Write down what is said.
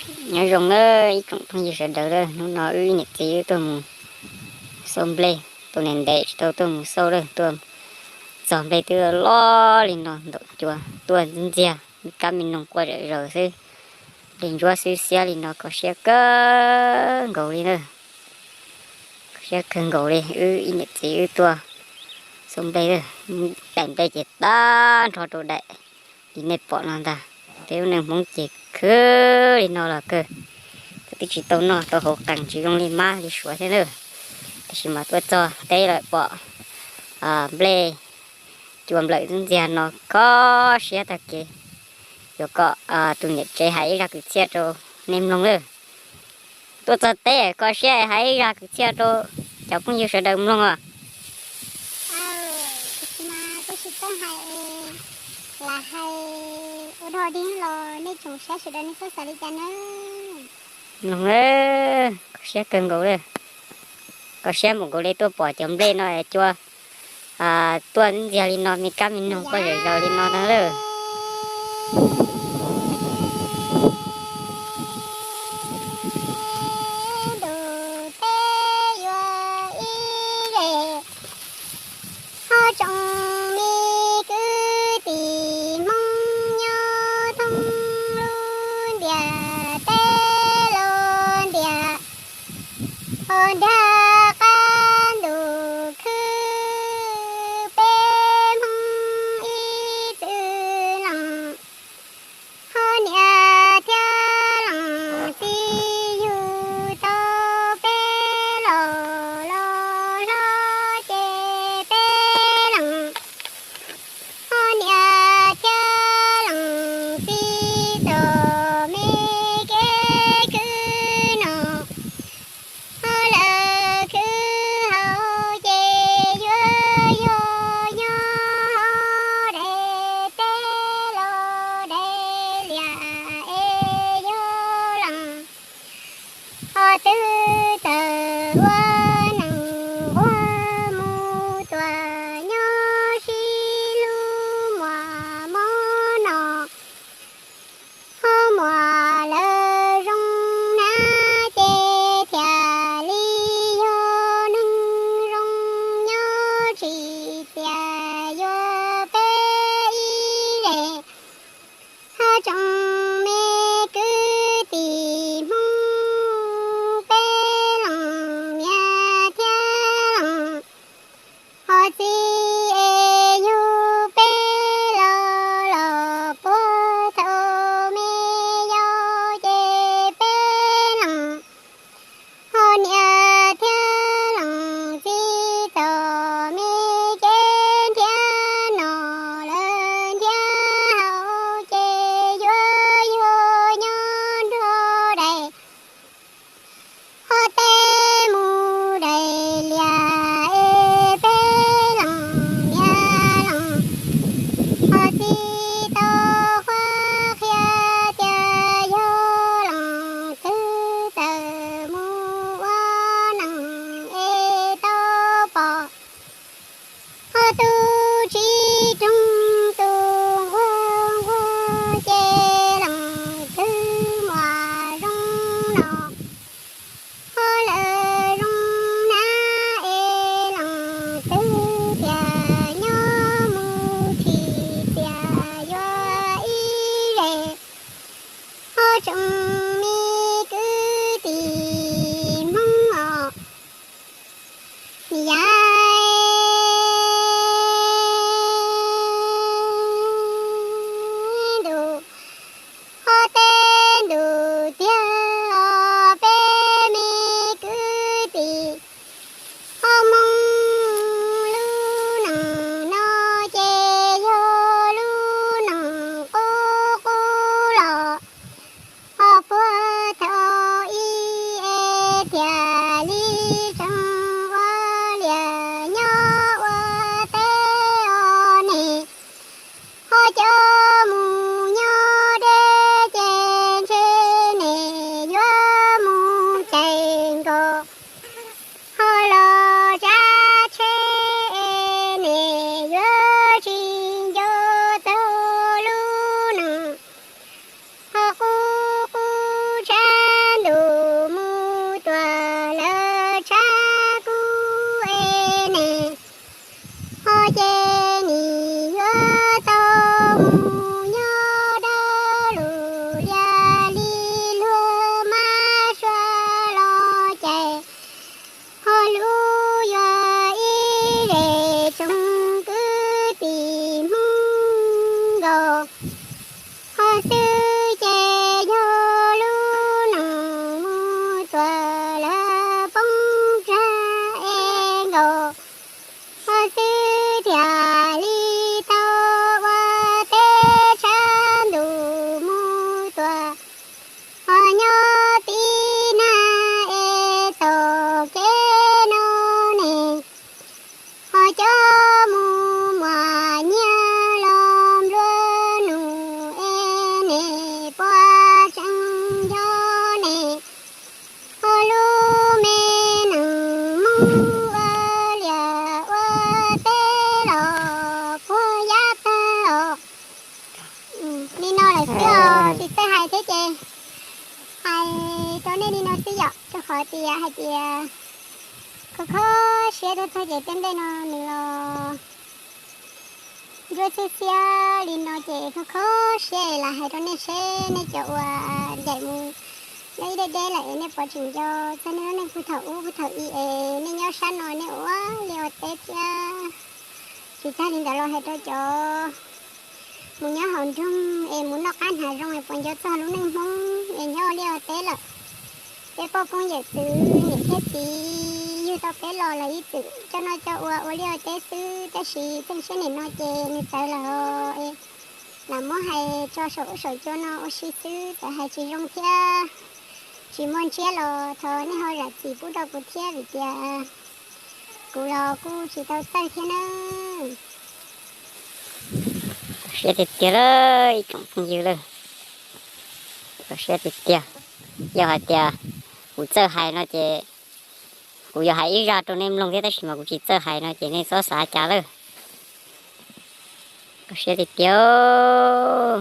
Nyob zoo nawb ib tsoom phooj ywg sawv daws lawm, hnub no wb niam txiv wb tuaj mus xauj nplej, tuaj ntev ntev tsis tau tuaj mus xauj lawm, tuaj txog nplej twb loj li no ntaum cua, tuaj ntxiag me kab me noog quaj zom zaws xwb, nplej ntsuab xwb xiab li no kho siab kawg nkaus li na. Kho siab kawg nkaus li, wb ib niam txiv wb tuaj xauj nplej, daim nplej ces tag nrho rau daim li nej pom no ntag. Peb lub neej Hmoob ces khwv li no los kawg, twb tsis tau noj tau haus qees tsis zoo li mab li suav thiab na. Tiam sis mas tuaj txog teb lawm pom nplej cua nplawm ntxiag no kho siab tag kev. Yuav kom tus niam tsev hais ib zaj kwv txhiaj rau nej mloog lawm. Tuaj txog teb kho siab hais ib zaj kwv txhiaj rau cov phooj ywg sawv daws mloog os. Tab sis mas kuj tsis txawj hais, lam hais ua dog dig los nej tsoom saib sawv daws nej txhob xav li cas nawb. Mloog, kho siab kawg nkaus li. Kho siab npaum nkaus li tuaj pom cov nplej no cua tuaj ntxiag li no me kab me noog quaj zom zaws li no ntag lawm. Ntuj teb yuav ib zes, ho tsoom me kwv tij Hmoob nyob thoob lub ntiaj teb los ntiaj, ho ntiaj qab ntuj khwb peb Hmoob ib txwm lees, ho niam thiab leej txiv yug tau peb los los hlob ces peb lees, ho niam thiab leej txiv txom me kev khwv noj, ho lawv khwv haus ces yuav yog nyob daim teb los daim liaj es yog lees, ho twb tawm ua neeg nquag mus tuaj nyob sib hlub muaj mob noj, ho muaj lawv zoo na ces thiaj li yog neeg zoo, nyob tsis txias yuav peb ib zes, ho tsoom me kwv tij Hmoob peb lees niam thiab lees, ho txiv es yug peb los los puag thaum me yau ces peb lees, ho niam thiab leej txiv txom me kev nrhiav noj lawv nrhiav haus ces yuav yug nyob nrog daim, ho teb mus daim liaj es peb lees niam lees, ho txiv tau qhuab qhia tias yog lees twb tawm mus ua neeg es tau pom, ho tus tsis roog tus nquag nquag ces lees twg muaj zoo no, ho lawv zoo na es lees twg tias nyob mus tsis txias yuav ib zes, ho tsoom me kwv tij Hmoob os, yav ntuj ho teb ntuj tiag os peb me kwv tij, ho Hmoob lub neej no ces yog lub neej qub qub los, ho ces hais rau nej li no xwb yom, rau qhov tias hais tias kho kho siab tuaj txog ces tej ntej no nws los ntsuab txhiab txhiab li no ces kho kho siab es lam hais rau nej seb nej cov uas ncaim mus nyob ib deb deb lawm es nej puas tseem nco txog nej lub neej puag thaum ub puag thaum i es nej nyob sab no nej ua liaj ua teb thiab. Tsis tag li ntawd los hais rau cov mus nyob hauv nroog es mus noj qab hnav zoo es puas nco txog lub neej Hmoob es nyob ua liaj ua teb lawm. Peb poj koob yawm txwv niam thiab txiv yug tau peb los lawv ib txwm coj noj coj ua ua liaj ua teb xwb, tab sis txheej siab nim no ces nws txawv lawm es lam muab hais tso saum ub saum cua no ua si xwb, txawm hais tsis zoo thiab tsis muaj ntsiab los thov nej ho zam txim pub rau kuv thiab vim tias kuv los kuj tsis tau txawj thiab nawb. Siab tiag tiag lawm ib tsoom phooj ywg lawm. Kho siab tiag tiag. Yog hais tias kuv txawj hais no ces kuv yuav hais ib zaj rau nej mloog thiab, tab sis mas kuv tsis txawj hais no ces nej txhob xav cas lawm. Kho siab tiag tiag.